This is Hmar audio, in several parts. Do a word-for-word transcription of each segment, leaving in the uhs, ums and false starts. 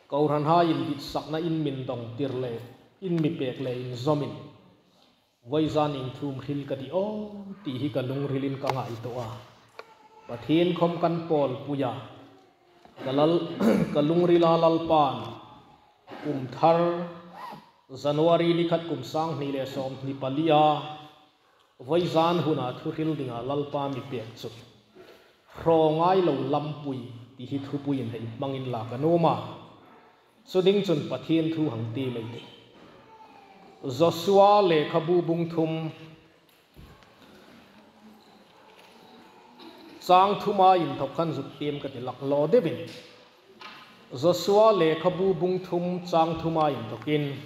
Kohranhai inditsakna in mi dawngtir le, in mi pek le inzawmin, vawizan inthuom hril ka tih aw ti hi ka lungrilin ka ngaituo a. Pathien khom kan pawlpui a. Ka lal, ka lungrila Lalpan kum thar, January ni khat kum sang hni le sawmhni pali a, vawizan huna thu hril dinga Lalpa mi pek chu hraw ngai lo lampui ti hi thupuiin hei hmangin la ka nuom a. Chu ding chun Pathien thu hang ti mei ti. Joshua lekhabu bung thum, chang thuma inthok khan zuk tiem ka ti laklaw deuin. Joshua lekhabu bung thum chang thuma inthokin,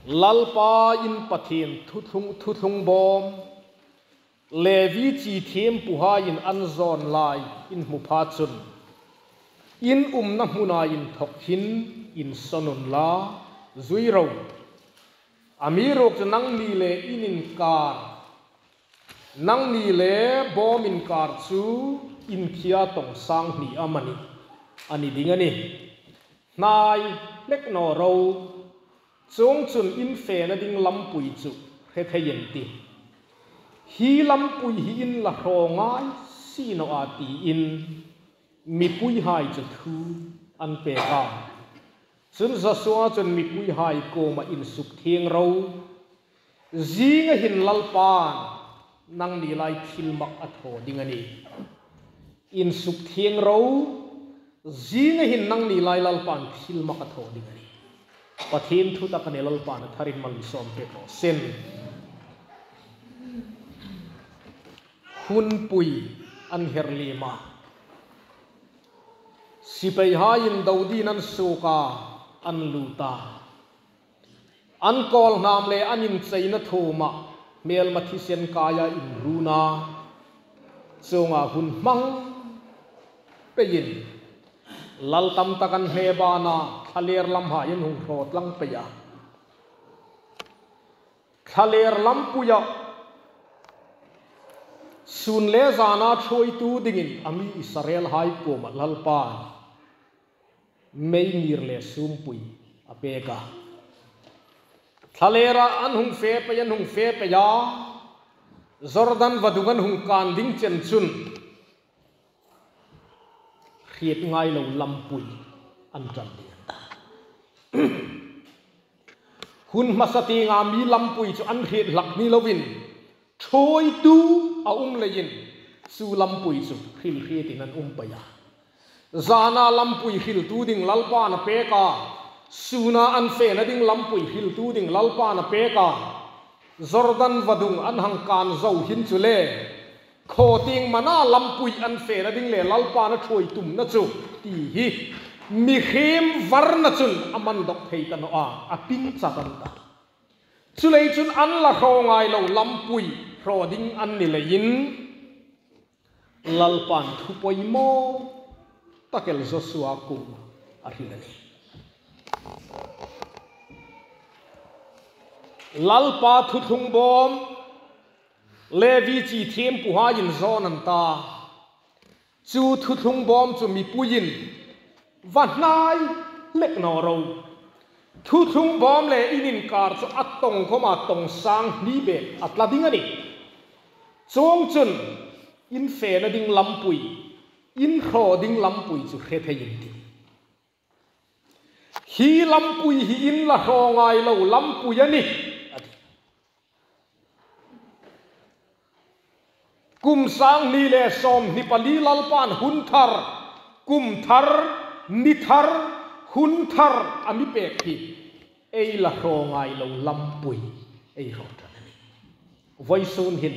Lalpa in Pathien thuthlung, thuthlung bawm, Levi chi thiempuhaiin an zawn lai in hmu pha chun, in umna hmuna inthok hin insawn unla, zui ro. Amiruokchu nangni le in inkar, nangni le bawm inkar chu inkhia tawng sang hni amanih a ni ding a nih. Hnai hlek naw ro, chuongchun in fena ding lampui chu hre thei an tih. Hi lampui hi in la hraw ngai si naw a tiin mipuihai chu thu an pek a. Chun Joshua chun mipuihai kuoma, insukthieng ro. Zinga hin Lalpan nangni lai thilmak a thaw ding a nih. Insukthieng ro, zinga hin nangni lai Lalpan thilmak a thaw ding a nih. Pathien thu tak a nih, Lalpan a tharin malsawm pek raw seh. Hunpui an her lem a. Sipaihaiin do dingin an suok a, an lut a. An kawlhnam le an incheina thuoma hmelma thisen kaia inrun a. Chuonga hun hmang peiin lal tam tak an hne ban a, thlaler lamhai an hung hraw tlang pei a. Thlaler lampuia sun le zana ṭhuoitu dingin a mi Israelhai kuoma Lalpan meingir le sumpui a pek a. Thlalera an hung fe pei, an hung fe pei a, Jordan vadung an hung kan ding chen chun hriet ngai lo lampui an ṭan ding an ta. Hun hmasa tienga mi lampui chu an hriet hlak ni loin, ṭhuoitu a um leiin chu lampui chu hril hrietin an um pei a. Zana lampui hriltu ding Lalpan a pek a, suna an fena ding lampui hriltu ding Lalpan a pek a. Jordan vadung an hang kan zo hin chu le, khaw tieng mana lampui an fena ding le Lalpan a ṭhuoi tumna chu ti hi mihriem varna chun a man dawk thei ta naw a, a ping chat an ta. Chuleiin chun an la hraw ngai lo lampui hraw ding an ni leiin, Lalpan thu poimaw tak el Joshua kuoma a hril a nih. Lalpa thuthlung bawm Levi chi thiempuhaiin zawn an ta. Chu thuthlung bawm chu mipuiin va hnai hlek naw ro. Thuthlung bawm le in inkar chu a tawng khawma tawng sang hni bek a tla ding a nih. Chuongchun in fena ding lampui, in hraw ding lampui chu hre thei an tih. Hi lampui hi in la hraw ngai lo lampui a nih, a ti. Kum sang hni le sawmhni pali Lalpan hun thar, kum thar, ni thar, hun thar a mi pek hi ei la hraw ngai lo lampui ei hraw ṭan a nih. Vawisun hin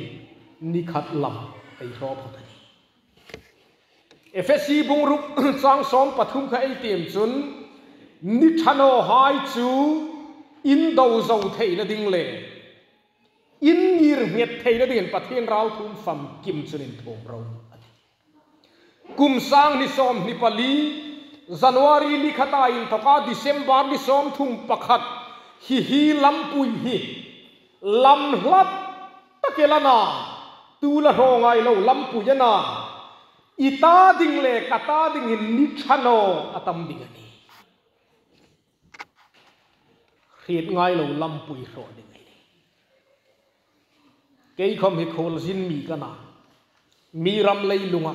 ni khat lam ei hraw phawt a nih. Efesi bung ruk chang sawm pathum kha ei tiem chun, ni ṭha nawhai chu in do zo theina ding le in ngir nghet theina dingin Pathien ralthuom famkim chun inthuom ro, a ti. Kum sang hni sawmhni pali, January ni khata inthoka December ni sawmthum pakhat hi hi lampui hi lam hlat tak el a na, tu la hraw ngai lo lampui a na, i ta ding le ka ta dingin ni ṭha naw a tam ding a nih. hriet ngai lo lampui hraw ding ei ni. Kei khawm hi khuolzin mi ka na, mi ram leilunga.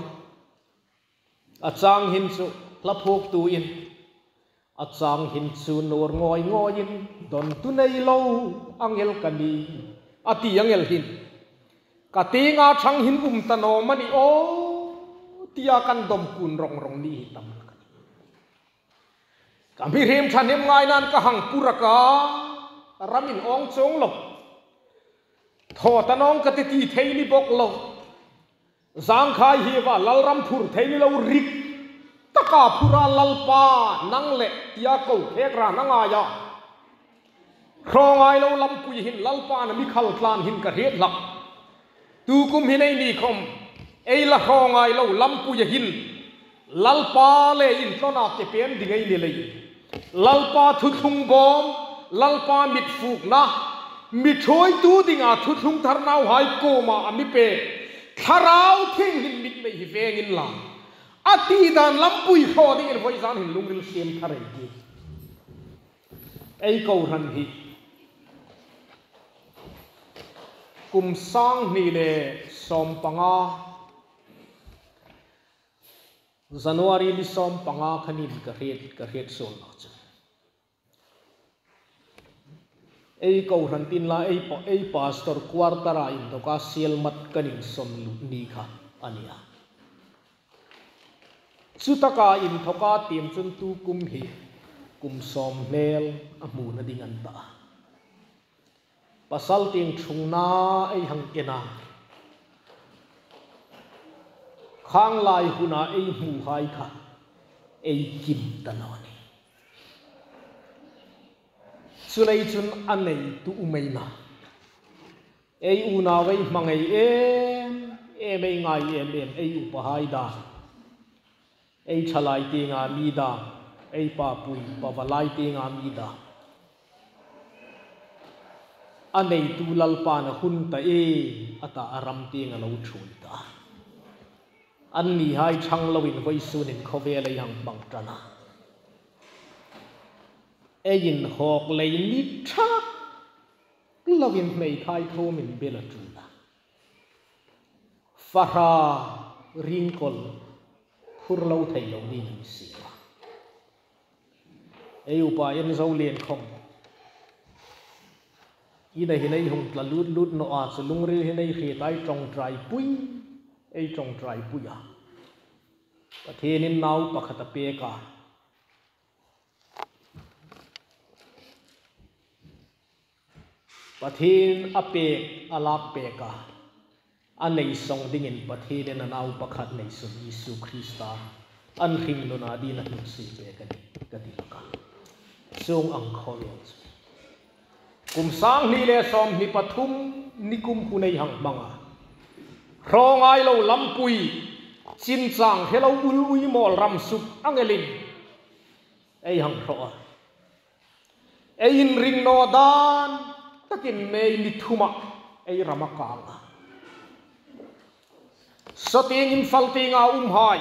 A chang hin chu hla phuoktuin, a chang hin chu nawr ngawi ngawiin, dawntu nei lo angel ka ni, a ti angel hin. Ka tienga ṭhang hin um ta naw am a ni aw, tia kan dawm kun rawng rawng ni hi tam hlak a nih. Ka mihriem ṭhahnem ngainain ka hang purak a, ramin awng chuong lo. Thaw ta nawng ka ti ti thei ni bawk lo. Zangkhai hi va lalram phur thei ni lo, rik taka phura Lalpa nang le tia ko khek ra na ngai a. Hraw ngai lo lampui hin Lalpa'n a mi khal tlan hin ka hriet hlak. Tukum hin eini khawm ei la hraw ngai lo lampui hin Lalpa le intlawna ke pen ding ei ni leiin, Lalpa thuthlung bawm, Lalpa mitfukna, mi ṭhuoitu dinga thuthlung thar nauhai kuoma a mi pek Thlarau Thienghlim mitmei hi veng inla, a ti dan lampui hraw dingin vawizan hin lungril siem thar ei tih. Ei kohran hi kum sanghni le sawmpanga, January ni sawmpanga khan in ka hriet, ka hriet suol nawh chu. Ei kohran tin la, ei pa-, ei pastor quarter-a inthawka sielmat kan insawn lut ni kha a nih a. Chutaka inthawka tiem chun tukum hi kum sawm hmel a hmuna ding a ni tah a. Pasal tieng ṭhungna ei hang en a, khanglai huna ei hmuhai kha ei kim ta naw nih. Chuleiin chun a neitu um ei na. Ei unau ei hmangai em em, ei ngai em em, ei upahai dam, ei ṭhalai tienga mi dam, ei papui pavalai tienga mi dam. A neitu Lalpa'n a hun ta e, a ta, a ram tieng a lo ṭhuoi ta. Annihai ṭhang loin vawisunin khawvel ei hang hmang ṭan a. Ei inhawk lei ni ṭhak loin hmeithai thuomin bel a ṭul a. Fahra ringkawl phur lo thei lo ni ni si a. Ei upa Enzo Lienkhawm ina hin ei hung tla lut lut naw a, chu lungril hin ei hriet a, ei ṭawngṭaipui, ei ṭawngṭaipui a. Pathienin nau pakhat a pek a. Pathien a pek, a lak pek a, a nei sawng dingin Pathienin a nau pakhat neisun Isu Krista an hringnuna dingin a hnungsuo pek a nih, ka ti hlak a. Chuong ang khawl lo chu. Kum sanghni le sawmhni pathum nikum hun ei hang hmang a. Hraw ngai lo lampui, chin chang hre lo ul ui mawl ram suk ang elin ei hang hraw a. Ei inring naw dan takin May ni thuma ei ram a kang a. Saw tieng Imphal tienga umhai,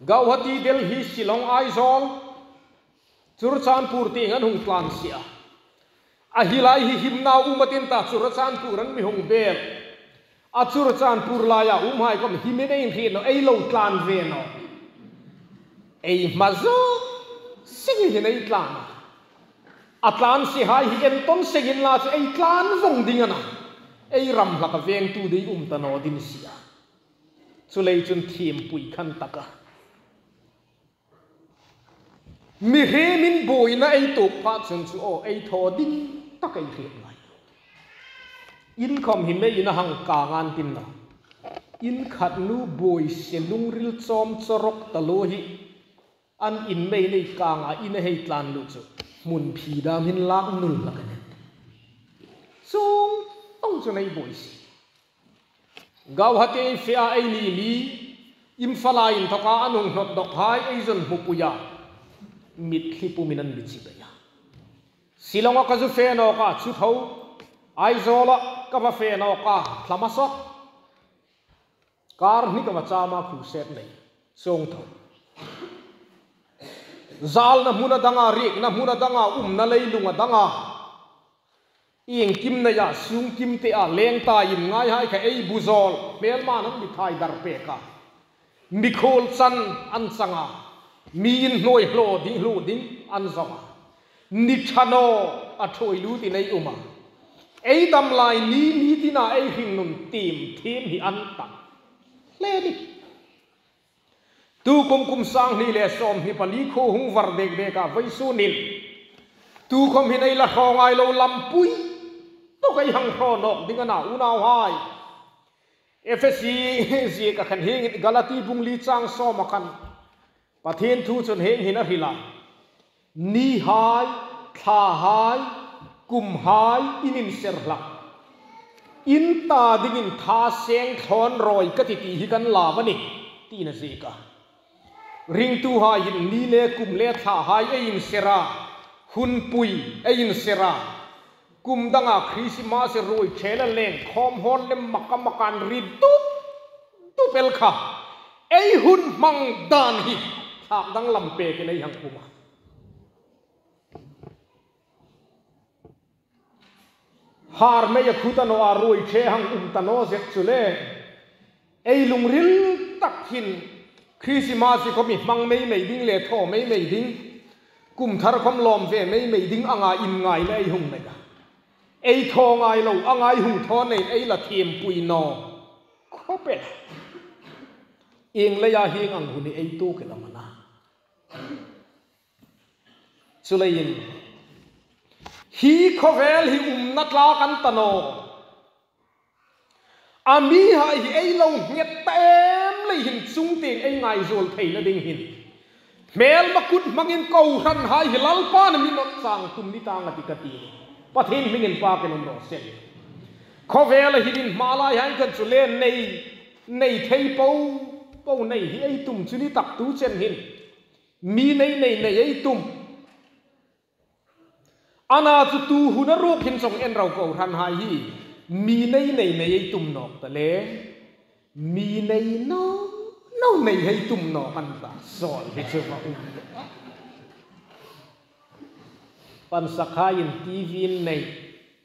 Guwahati, Delhi, Shillong, Aizawl, Churachandpur tieng an hung tlan si a. A hi lai hi himna um a tin ta, Churachandpur an mi hung bel. A Churachandpur laia umhai khawm him ei hriet naw, ei lo tlan ve naw. Ei hma zawng sengin ei tlan a. A tlan sihai hi entawn sengin la chu ei tlan vawng ding a na. Ei ram hlaka vengtu dei um ta naw ding si a. Chuleiin chun thiempui khan tak a. Mihriemin buoina ei tuok pha chun chu aw, ei thaw ding tak ei hriet ngai. In khawm hi May-in a hang kang an tin naw. In khat nu buoi se lungril chawm chawrok taluo hi an in May-in ei kang a, in a hei tlan luo chu hmun phi dam hin lak nul hlak a nih. Chuong ang chun ei buoi se. Guwahati ei fe a, eini mi Imphal-a inthawka an hung hnawt dawkhai ei zawn hmupui a, mitthli pumin an mi chip a. Shillong-a ka zu fe nawk a, chu tho, Aizawl-a ka va fe nawk a, thla hmasa kar hni ka va cham a, crusade nei, chuong tho. Zalna hmun a danga, riekna hmun a danga, umna leilung a danga, iengkim neia, sungkim tea leng ta in ngaihai kha ei bu zawl hmelma an mi thai dar pek a. Mikhuol chan an chang a, mi inhnuoi hluo ding, hluo ding an zawng a. Ni ṭha naw a ṭhuoi lutin ei um a. Ei dam lai ni, ni tina ei hringnun tiem thiem hi an tam hle a nih. Tu kum kum sang hni le sawmhni pali khuo hung var dek dek a, vawisun hin tukhawm hin ei la hraw ngai lo, lampui tak ei hang hraw nawk ding a na, unauhai. Efesi ziek a khan hieng, Galati bung li chang sawm a khan Pathien thu chun hieng hin a hril a: Nihai, thlahai, kumhai in inser hlak. In ta dingin tha seng thlawn rawi ka ti ti hi kan lau a nih, tiin a ziek a. Ringtuhai hin ni le kum le thlahai ei inser a, hunpui ei inser a, kum danga Christmas ruoi ṭhe le leng khawm hawn le maka maka an ri dup dup el kha ei hun hmang dan hi thlak danglam pekin ei hang um a. Har mei a khu ta naw a, ruoi ṭhe hang um ta naw zet chu le, ei lungril tak hin Christmas hi khawm i hmang mei mei ding le thaw mei mei ding, kum thar khawm lawm ve mei mei ding anga inngaina ei hung nei a. Ei thaw ngai lo anga ei hung thaw nei ei la thiempui naw khawp el. Ieng leia hieng ang hun hi ei tuok el am a na? Chuleiin hi khawvel hi umna tlak a ni ta naw. A mihai hi ei lo nghet ta em lei hin chungtieng ei ngaizuol theina ding hin hmelma kut hmangin kohranhai hi Lalpan a mi nawk chang tum ni tang a tih ka ti. Pathien hmingin pakin um raw se. Khawvela hin hma laihai khan chu le nei, nei thei po po nei hi ei tum chu ni tak tu chen hin. Mi nei nei nei ei tum. Ana chu tu huna ruok hin chawng en ro, kohranhai hi mi nei nei nei ei tum nawk ta le, mi nei naw naw nei hei tum nawk an ta, sawl hi chu va um. Pansakhaiin T V in nei,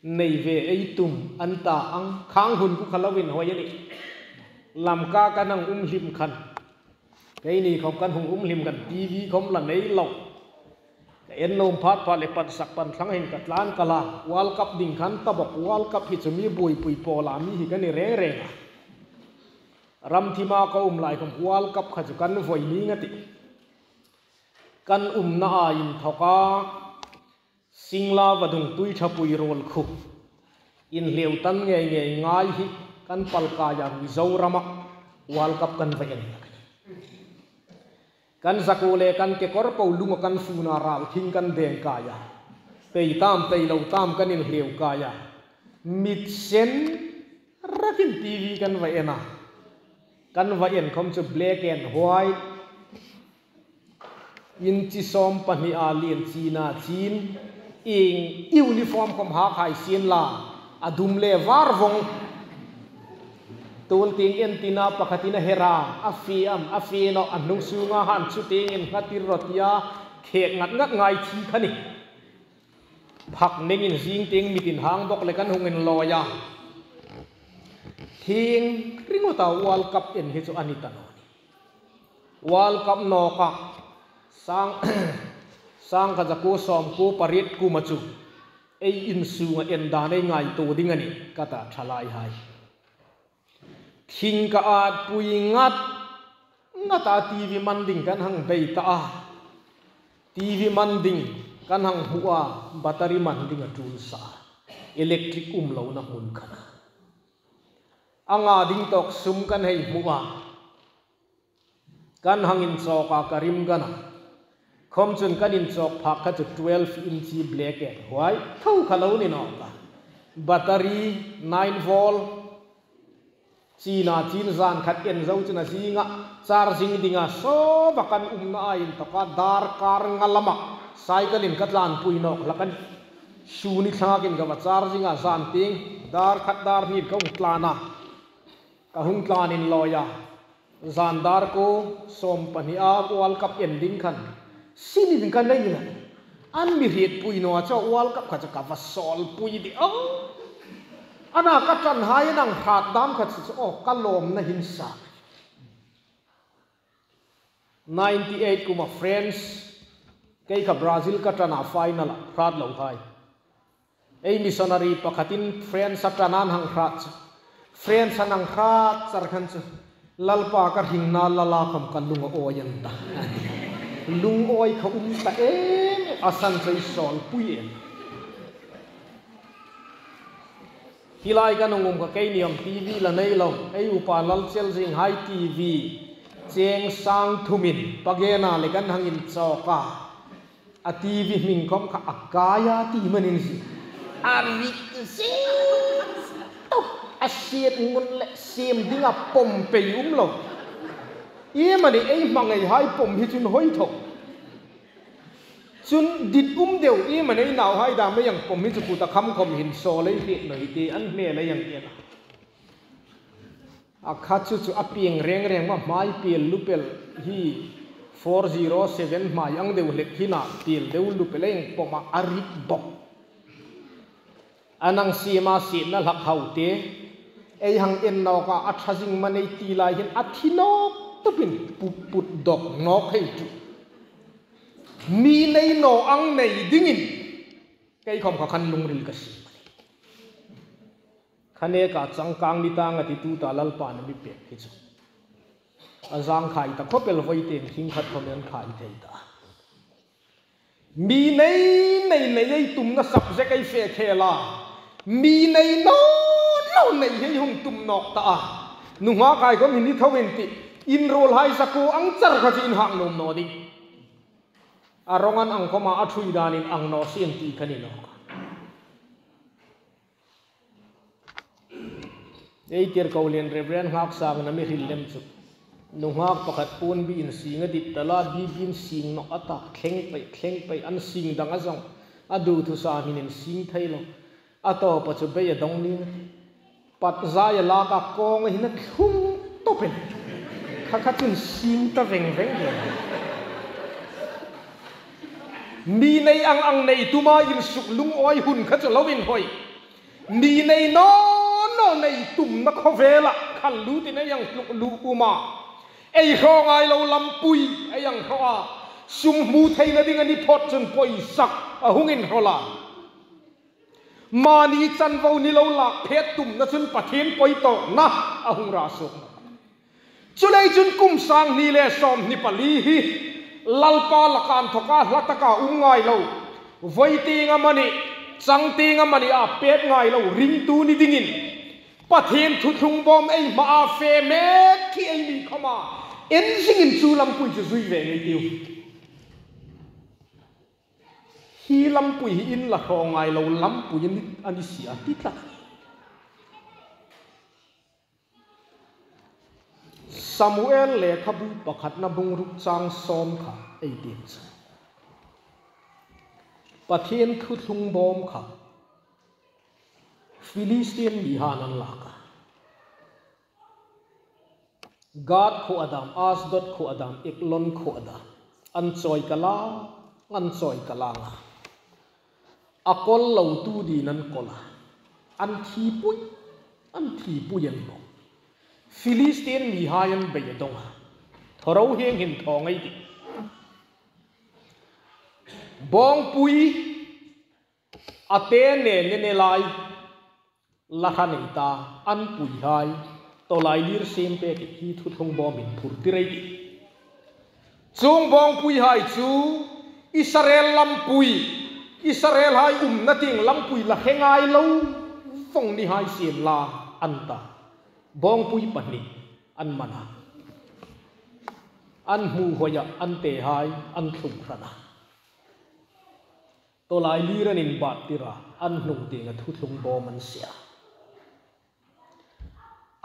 nei ve ei tum an ta ang, khang hun bu kha lo inhawi a nih. Lamka kan hang um hlim khan, keini khawm kan hung um hlim khan, T V khawm la nei lo. Ka en nuom phat phat le pansak pan thlang hin ka tlan kal a, World Cup ding khan ta bawk, World Cup hi chu mi buoipui pawla mi hi ka ni reng reng a. Ram thima ka um lai khawm World Cup kha chu kan voi ning a tih. Kan umna a inthawka Singla vadung Tuiṭhapui ruol khu inhleu tan ngei ngei ngai hi kan pal kai a, Mizoram a World Cup kan va en. Kan zakuo le kan kekawr po lunga kan funa ral thing kan deng kai a. Pei tam pei lo tam kan inhleu kai a. Mit sen rakin T V kan va en a. Kan va en khawm chu black and white, inchi sawm pahni a lien china chin, ieng uniform khawm hak hai sien la, a dum le var vong. Tun ting en tina pakhatin a hera, a fie am, a fie naw, a hnung sunga han chu ting in nghatir rawh tia, khek ngat ngat ngai chi kha ni. Phak nengin zing ting mitin hang bawk le kan hung inlawi a. Thing ringawta World Cup en hi chu a ni ta naw ni. World Cup nawka sang, sang khat zakuo sawmkuo pariet kuma chu ei insunga en dan ei ngaituo ding a nih ka ta ṭhalaihai. Thing ka at pui ngat ngata T V man ding kan hang bei ta a. T V man ding kan hang hmu a, battery man ding a tul sa. Electric um lo na hmun khan a. Anga ding tawk sum kan hei hmu a. Kan hang inchawk a, ka rim gan a. Khawm chun kan inchawk phak kha chu twelve inchi black and white tho kha lo ni nawk a. Battery nine volt. China chin zan khat en zo chun a zinga charging dinga sawva kan umna a inthawka darkar nga lama cycle in ka tlanpui nawk hlak a nih. Suni thlakin ka va charging a, zan ting dar khat dar hni ka hung tlan a. Ka hung tlan inlawi a, zan dar kuo sawm pahni a World Cup en ding khan Sinin ka nei la. An mi hrietpui naw chu World Cup kha chu ka va sawlpui di. Oh. Ana ka ṭanhai an hang hrat dam kha chu, oh, ka lawmna hin sa. Ninety-eight kuma France, kei kha Brazil ka ṭana final-a hrat lo hai. Ei missionary pakhatin France-a ṭan an hang hrat chu. France-a an hang hrat char khan chu, Lalpa, ka hringna la la khom ka lung a awi an ta. Lungawi kha um ta em, a san chu ei sawlpui em. Hi lai ka nung um kha keini am T V la nei lo, ei upa Lalchelzinghai T V cheng sang thumin pagena le kan hang inchawk a. A T V hming khom kha a kai a ti manin si. A rik si. Tuk, a siet ngun le sim ding a pawm pei um lo. Iem ani ei hmangaihai pawm hi chun hoi tho. Chun dit um deu iem ani ei nauhai dam ei ang pawm hi chu kuta kham khom hin sawl ei hriet naw ti an hmel ei ang en a. A kha chu chu a pieng reng reng ma hmai piel lupel hi four zero seven hmai ang deu hlek hi na piel deu lupel ei ang pawm a, a rik bawk. A nang sima sitna hlak hau te. Ei hang en nawk a, a ṭha zing ma nei ti lai hin a thi nawk tupin put put dawk nawk hei chu. Mi nei naw ang nei dingin kei khom kha khan lungril ka si. Kha neka changkang ni tang a ti tuta Lalpan a mi pek hi chu. A zang khai ta khop el voi teng hring khat khom an khai thei ta. Mi nei nei nei ei tumna subject ei fe khel a. Mi nei naw naw nei hei hung tum nawk ta a. Nunghak hai khom hin ni tho in ti. Inruolhai zakuo ang char kha chu in hak nuom naw ding. A rawng an ang khom a, a ṭhui danin ang naw sien ti kha ni nawk. Ei tirko lien Reverend Nghaksangna mi hril lem chu. Nunghak pakhat puon bi in sing a dit ta la, bi bi in sing nawk a ta, thleng pei, thleng pei an sing dang a zawng. A du thusa hminin sing thei lo. A tawpa chu bei a dawng ning. Pat zai a lak a kawng a hin a thlung tawp el. Kha kha chun sing ta veng veng ve. Mi nei ang ang nei tuma insuk lungawi hun kha chu lo inhawi. Mi nei naw naw nei tumna khawvela khal lutin ei ang tluk lu uma. Ei hraw ngai lo lampui ei ang hraw a. Sum hmu theina ding a ni phawt chun poisak a hung inhraw la. Mani chanvo ni lo lak phet tumna chun Pathien poi tawkna a hung ra suok. Chuleiin chun kum sang hni le sawmhni pali hi Lalpa laka inthoka hla taka um ngai lo, voi tieng amani, chang tieng amani a pet ngai lo ringtu ni dingin Pathien thuthlung bawm ei hmaa fe mek khi ei mi khoma en zingin chu lampui chu zui ve ngei ei tiu. Hi lampui hi in la hraw ngai lo lampui a ni, a ni si a ti tlat. Samuel lekhabu pakhatna bung ruk chang sawm kha ei tiem chu. Pathien thuthlung bawm kha Philistine mihan an lak a. Gath khuo a dam, Asdod khuo a dam, Eglon khuo a dam. An chawi ka la, an chawi ka la nga. A kawl lo tu dingin an kawl a. An thi pui, an thi pui an bawk. Philistine mihai an bei a dawng a. Thaw ro hieng hin thaw ngei ei tih. Bawngpui a te ne ne ne lai. La hran ei ta, an puihai, tawlailir siem pek hi thuthlung bawm hin phur tir ei tih. Chuong bawngpuihai chu Israel lampui, Israelhai umna tieng lampui la hre ngai lo vawng ni hai sien la an ta. Bawngpui pahni an man a. An hmu hoi a, an tehai an thlung hran a. Tawlailir an inbat tir a, an hnung tienga thuthlung bawm an sie a.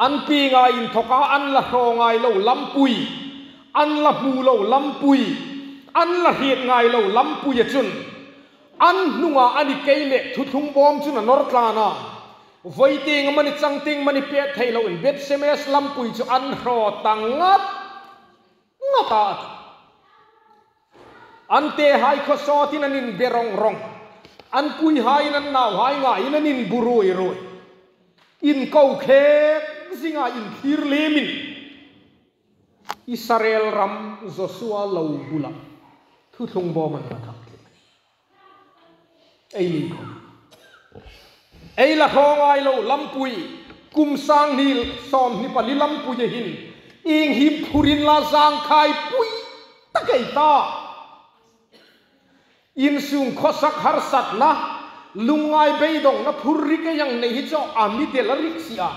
An pienga inthoka an la hraw ngai lo lampui, an la hmu lo lampui, an la hriet ngai lo lampui a chun, an hnunga a ni kei leh thuthlung bawm chun a nawr tlan a. Voi tieng amani chang tieng amani pet thei loin Beth Semes lampui chu an hraw ta ngat ngat a. An tehai khawsawtin an inbe rong rong. An puihaiin an nauhai ngaiin an inbu ruoi ruoi. Inko khek zinga inthlir lemin Israel ram Joshua lo bula thuthlung bawm an va thak tling. Eini khom, ei la hrawngai lo lampui, kum sang hni sawmhni pali lampui a hin, ieng hi phur inla zangkhai pui tak ei ta. Insung khawsak harsatna, lungngai beidongna phur rik ei hang nei hi chu a mi tel a rik si a.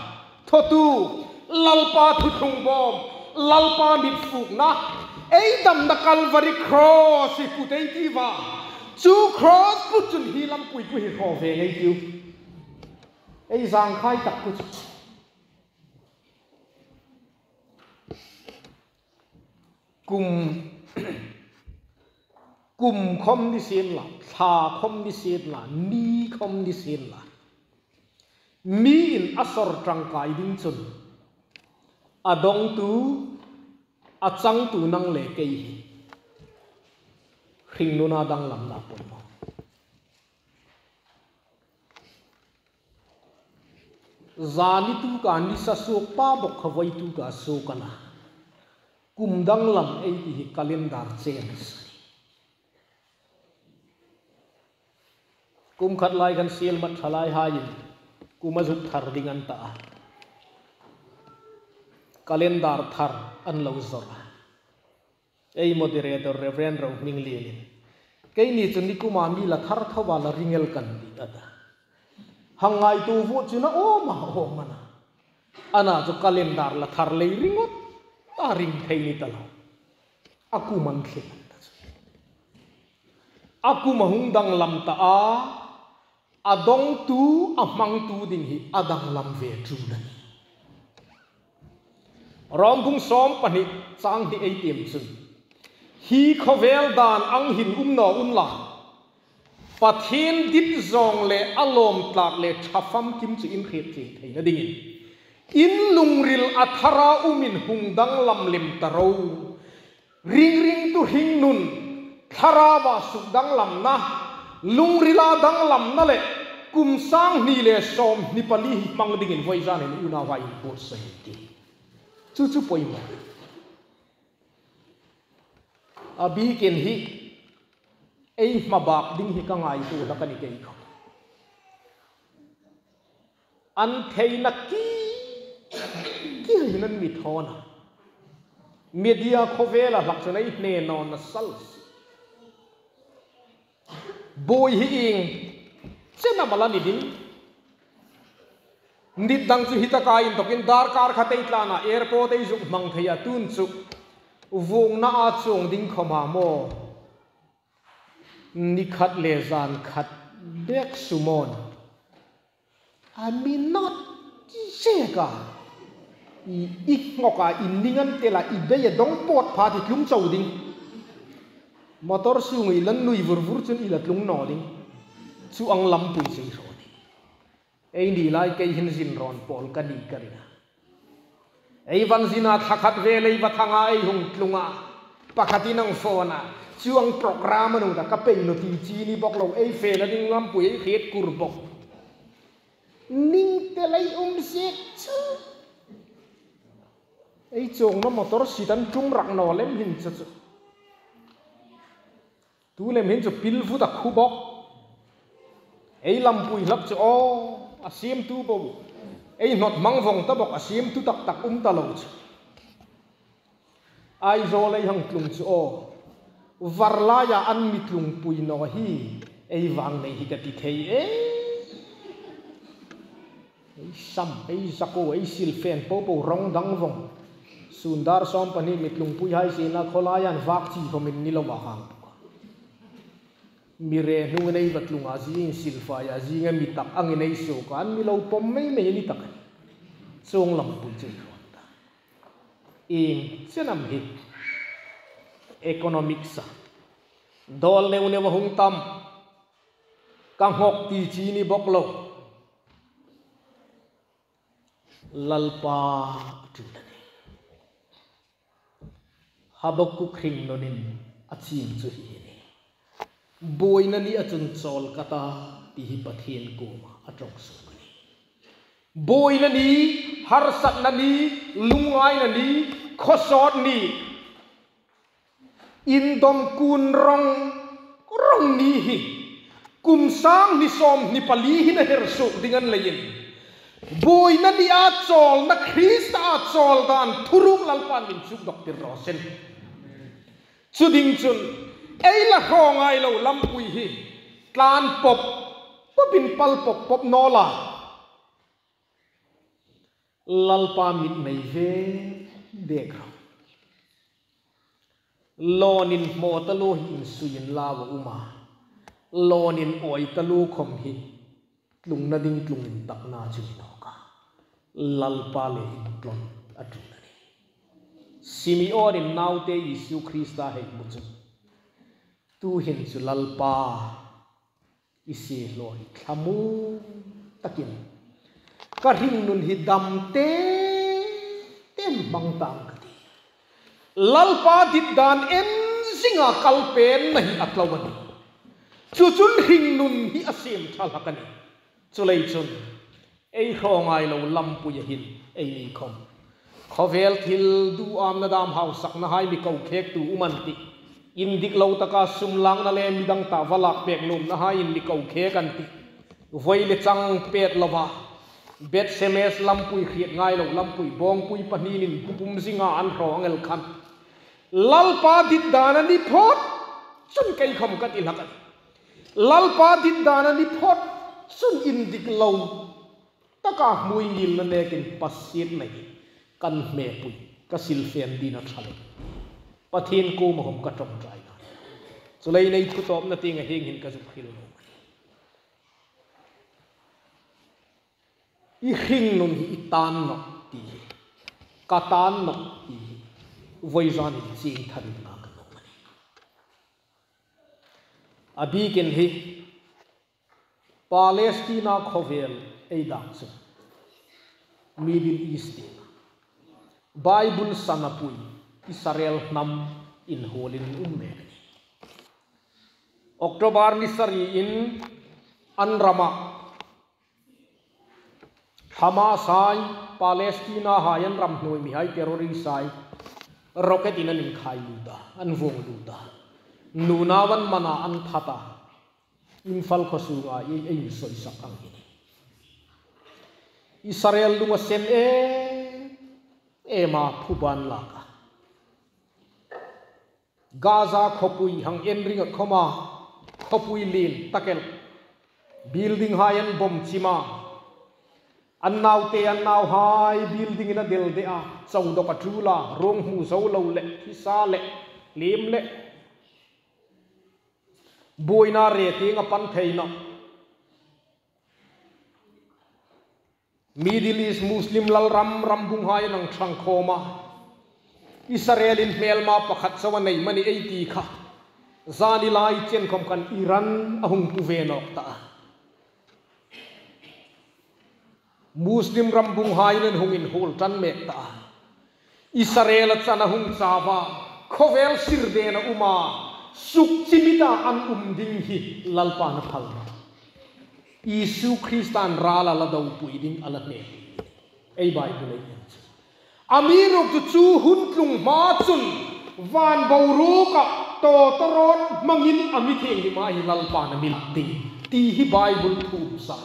Thawtu, Lalpa thuthlung bawm, Lalpa mit fukna, ei damna Calvary Cross hi put ei tiu a. Chu cross put chun hi lampui khu hi hraw ve ngei ei tiu. Ei zangkhai tak khu chu. Kum, kum khom ni sien la, thla khom ni sien la, ni khom ni sien la, miin a sawr tangkai ding chun a dongtu, a changtu nang le kei hi hringnuna danglamna poimaw. Zani tuka nisa suok pa bawk kha voi tuka suok a na. Kum danglam ei ti hi calendar change. Kum khat lai khan sielmat thalaihaiin kum a zuk thar ding an ta a. Calendar thar an lo zawr a. Ei moderator Reverend Rohminglienin, keini chu nikuma mi la thar tho a, la ring el kan tih a ta. Hang ngaituo vuot chu na awm a, awm a na. Ana chu calendar la thar lei ringawt a, ring thei ni ta lo. A kum an thleng an ta chu. A kum a hung danglam ta a, a dongtu, a hmangtu ding hi a danglam ve ṭul a nih. Rom bung sawm pahni chang hni ei tiem chun, hi khawvel dan ang hin um naw unla, Pathien dit zawng le a lawm tlak le ṭha famkim chu in hriet chieng theina dingin, in lungril a thara umin hung danglam lem ta ro. Ringringtu hringnun, thlaraua suk danglamna, lungrila danglamna le kum sang hni le sawmhni pali hi hmang dingin vawizan hin unauhai inbuotsai ei tih. Chu chu poimaw. A bikin hi ei hmabak ding hi ka ngaituo hlak a ni kei khom. An theina ki, ki hin an mi thawn a. Media khawvela hlak chun ei hne nawna sal si. Buoi hi ieng chen am a la ni ding. Nit dang chu hi taka inthokin darkar khat ei tlan a, airport ei zuk hmang thei a, tun chu vuongna a chuong ding khom a maw. Ni khat le zan khat bek sumawn a mi nawt zek a. I, i nghawk a, i ning an tel a, i bei a dong pawt pha ti tlung chau ding. Motor sung i la nui vur vur chun i la tlung naw ding. Chu ang lampui chu ei hraw ding. Eini lai kei hin zin rawn pawl ka ni ka ring a. Ei van zina thla khat vel ei va thang a, ei hung tlung a. Pakhatin ang phone a, chuong program a nu ta ka pei naw ti chi ni bawk lo, ei fena ding lampui ei hriet kur bawk. Ning tel ei um zek chu. Ei chuongna motor sit an tum rak naw lem hin chu chu. Tu lem hin chu pil vut a khu bawk. Ei lampui hlak chu aw, a siemtu bo. Ei hnawt hmang vawng ta bawk, a siemtu tak tak um ta lo chu. Aizawl ei hang tlung chu aw, var laia an mi tlungpui naw hi ei vang nei hi ka ti thei e. Ei sam, ei zakuo, ei silfen po po rawng dang vawng. Sun dar sawm pahni mi tlungpui hai sienla khawlai an vak chi khawmin ni lo a hang bawk a. Mi re hnungin ei va tlung a, zingin silfai a, zinga mi tak angin ei suok a, an mi lo pawm mei mei a ni tak a nih. Chuong lampui chu ei hrawn ta. Ieng chen am hi economics a dawl neu neu a hung tam. Ka nghawk ti chi ni bawk lo. Lalpa a ṭul a nih. Habakkuk hringnunin a ching chu hi hi ni. Buoina ni a chun chawl ka ta, ti hi Pathien kuoma a ṭawng suok a nih. Buoina ni, harsatna ni, lungngaina ni, khawsawt ni, indawm kun rawng rawng ni hi kum sang hni sawmhni pali hin a her suok ding a ni leiin, buoina nia chawlna, Krista a chawl dan thuruk Lalpan min chukdawk tir raw seh. Chu ding chun ei la hraw ngai lo lampui hi tlan pawp pawpin pal pawp pawp naw la, Lalpa mit nei ve dek ro. Lawn inhmaw taluo hi insuiin lau a um a, lawn inawi taluo khawm hi tlungna ding tlung intakna chu ni nawk a, Lalpa le intlawn a tlung a nih. Simeonin naute Isu Krista hei hmu chu, tuhin chu Lalpa, i siehlaw hi thlamuong takin ka hringnun hi dam te tein hmang tang ka ti. Lalpa dit dan en zinga kal pen na hi a tlo a nih. Chu chun hringnun hi a siem ṭha hlak a nih. Chuleiin chun ei hraw ngai lo lampuia hin eini khawm khawvel thil duâmna dâm hausaknahai mi ko khêktu um an tih. Indik lo taka sum lâkna le midang ta va lâk pêk nuomnahaiin mi ko khêk an tih. Voi le chang pet lova, Beth Semes lampui hriet ngai lo lampui bawngpui pahninin bu pum zinga an hraw ang el khan, Lalpa dit dan a ni phawt chun kei khawm ka ti hlak a nih. Lalpa dit dan a ni phawt chun indik lo taka hmuingielna nekin pasietna hi kan hmepui, ka silfen ding a ṭha lo. Pathien kuoma khawm ka ṭawngṭai nawh. Chuleiin ei thu tawpna tienga hieng hin ka zuk hril nawk. I hringnun hi i tan nawh ti hi, ka tan nawh ti hi, voizanin chieng tharin ngak a nuom a nih. A bikin hi Palestina khawvel ei dang chu Middle East ti, Bible sanapui Israel hnam inhuolin um mek a nih. October ni sari in an rama Hamas hai, Palestina hai an ram hnuoi mihai terrorist hai rocket in an inkhai lut a, an vuong lut a. Nuna van mana an that a. Imphal khaw sunga ei, ei insawisak ang hi. Israel lung a sen em em a, phuba an lak a. Gaza khawpui hang en ringa khawma, khawpui lien tak el, building hai an bom chim a. An naute, an nauhai building in a del de a, chau dawk a tul a, ruong hmu zo lo le, thisa le, hlim le. Buoina re tieng a pan thei nawh. Middle East Muslim lalram rambunghai an hang ṭhang khawm a. Israel-in hmelma pakhat chau a nei mani ei ti kha, zani lai chen khawm khan Iran a hung pu ve nawk ta a. Muslim rambunghaiin an hung inhuol ṭan mek ta a. Israel a chan a hung chau a, khawvel sir den a um a, suk chimita an um ding hi Lalpan a phal nawh. Isu Kristan ral a la dopui ding a la hne. Ei Bible ei en chu, amiruokchu chu hun tlung hma chun van boruoka tawtawrawt hmangin a mi thienghlim a hi Lalpan a mi lak ding ti hi Bible thu um sa.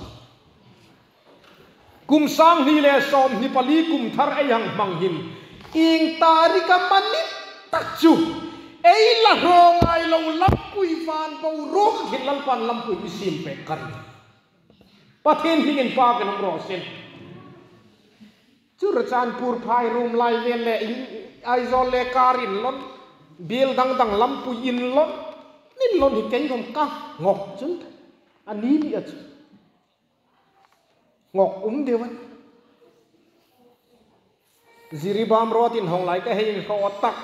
Kum sang hni le sawmhni pali kum thar ei hang hmang hin, ieng tarik a mani tak chu ei la hraw ngai lo lampui van boruok hin Lalpan lampui mi siem pek kar. Pathien hmingin pâkin um raw seh. Churachandpur phai ruom lai vel le in, Aizawl le kar inlawn, biel dang dang lampui inlawn, inlawn hi kei khawm ka ngawk chun. A ni ni a chu. Ngawk um deu a nih. Jiribam Road-in hawng lai ka hei inhraw tak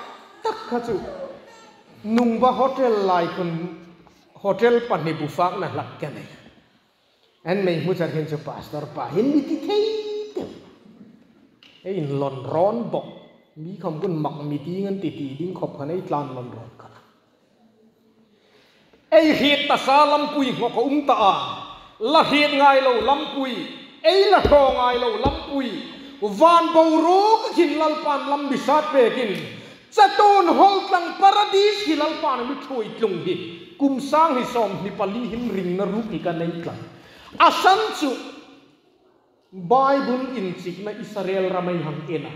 tak kha chu, Nungba Hotel lai khun hotel pahni bu fakna hlak ka nei. An mi hmu char hin chu pastor pa hin mi ti thei deu. Ei inlawn rawn bawk. Mi khawm khun mak mi ti ngan ti ti ding khawp khan ei tlan lawn rawn kha. Ei Hriet ta sa lampui ngawk a um ta a. La hriet ngai lo lampui, ei la hraw ngai lo lampui, van boruok hin Lalpan lam mi sat pekin, chatuon hawl tlang Paradis hi Lalpan a mi ṭhuoi tlung hi, kum sang hni sawmhni pali hin ringna ruok hi ka nei tlang. A san chu Bible inchikna Israel ram ei hang en a,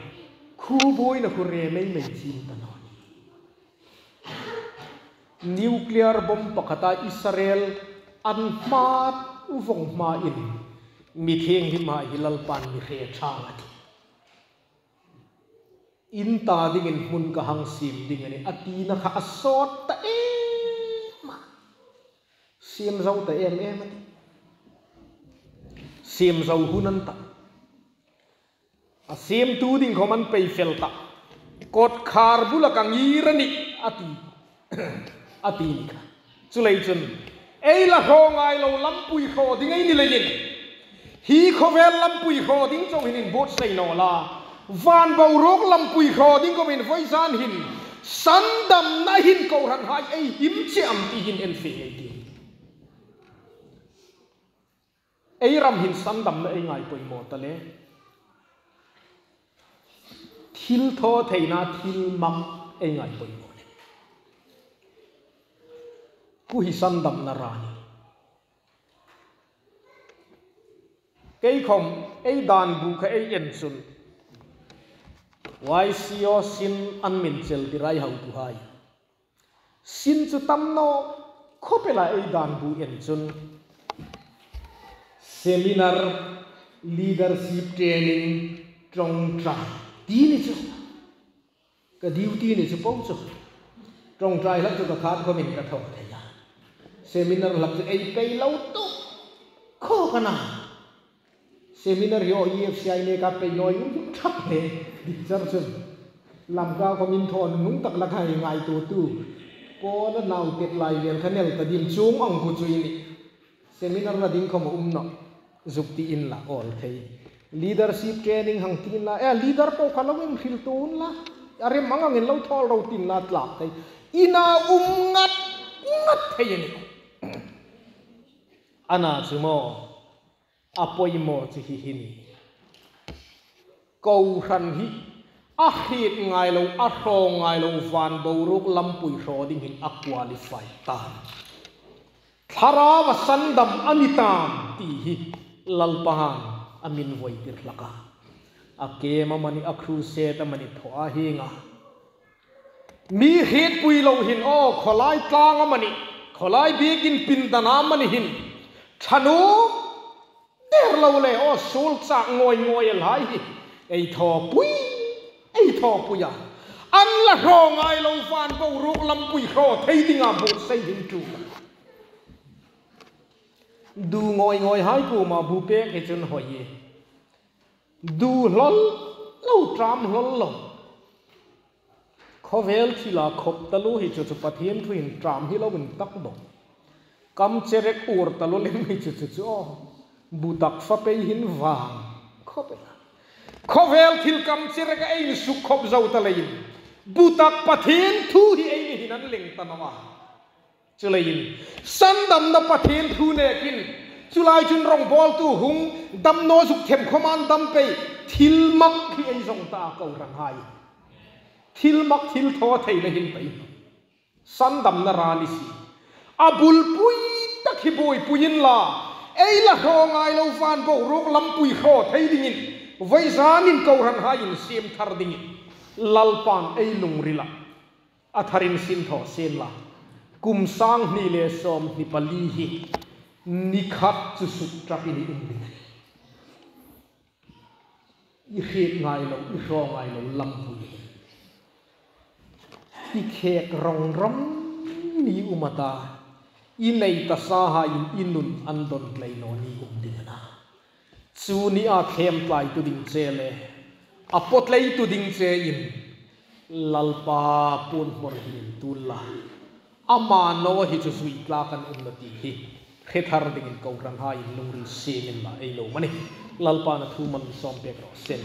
khuo buoina khuo remei mei chim ta naw. Nuclear bomb pakhata Israel an hmat vawng hmain, mi thienghlim hai hi Lalpan mi hre ṭha a tih. In ta dingin hmun ka hang siem ding a nih, a tina kha a sawt ta em a. Siem zo ta em em a tih. Siem zo hun an ta. A siemtu ding khawm an pei fel ta. Kawtkhar bula ka ngir a nih, a ti. A ti ni kha. Chuleiin chun, ei la hraw ngai lo lampui hraw ding ei ni leiin, hi khawvel lampui hraw ding chauh hin inbuotsai naw la, van boruok lampui hraw ding khawmin vawizan hin sandamna hin kohranhai ei him che am ti hin en fe ei tih. Ei ram hin sandamna ei ngai poimaw ta le, thil thaw theina thil mak ei ngai poimaw le, khuo hi sandamna ra ni. Kei khawm ei dan bu kha ei en chun, Y C O sin an min chel tir ei hotuhai. Sin chu tam naw khawp el a, ei dan bu en chun, seminar, leadership training, ṭawngṭai ti ni chu. Ka duty ni chu po chu. Ṭawngṭai hlak chu ka khat khawmin ka thaw thei a. Seminar hlak chu ei pei lo tu khawp a na. Seminar hi aw E F C I neka pei naw ei um thap le, dikchar chun. Lamka khawmin thaw nung tak la khai ngaituo tu. Paula nau tet lai vel kha nel ta ding chuong ang khu chu i nih. Seminar la ding khawm a um naw. Zuk ti inla awl thei. Leadership training hang ti inla, eh, leader po kha lo inhril tu unla. A rem ang angin lo thawl ro ti inla tlak thei. Ina um ngat ngat thei a nih. Ana chu maw, a poimaw chu hi hi ni. Kohran hi a hriet ngai lo, a hraw ngai lo, van boruok lampui hraw ding hin a qualify ta. Thlarau a sandam a ni tam ti hi Lalpan a min voi tir hlak a. A camp amani, a crusade amani thaw a hieng a. Mi hrietpui lo hin aw, khawlai tlang amani, khawlai biekin pindana amani hin ṭha nuom der lo le aw, suol chak ngawi ngawi el hai hi ei thawpui, ei thawpui a. An la hraw ngai lo, van boruok lampui hraw thei dinga buotsai hin tu. Du ngawi ngawi hai kuoma bu pek hi chun hoi e. Du hlawl lo, ṭam hlawl lo. Khawvel thila khop taluo hi chu chu Pathien thu hin ṭam hi lo intak bawk. Kam cherek ur taluo lem hi chu chu chu aw. Butak fa pei hin vang khop el a. Khawvel thil kam cherek a ei insuk khop zo ta leiin, butak Pathien thu hi eini hin an leng ta naw a. Chuleiin, sandamna Pathien thu nekin, chu lai chun rongbawltu hung dam naw zuk them khawma an dam pei, thil mak hi ei zong ta a kohranhai. Thil mak, thil thaw theina hin pei. Sandamna ra ni si. A bulpui tak hi buoipui inla, ei la hraw ngai lo, van boruok lampui hraw thei dingin, vawizanin kohranhai insiem thar dingin Lalpan ei lungrila a tharin sin thaw sien la, kum sang hni le sawmhni pali hi ni khat chu suk ṭap i ni um ding a nih. I hriet ngai lo, i hraw ngai lo lampui hi i khek rong rong ni um a ta, i nei ta sahaiin i nun an dawn tlei naw ni um ding a na. Chu nia thlem tlaitu ding che le a paw tleitu ding chein Lalpa puon hmawr hi in tuol la. Ama naw hi chu zui tlak an um naw ti hi hre thar dingin kohranhai in lungril siem inla ei lo mani. Lalpan a thu mal sawm pek raw se.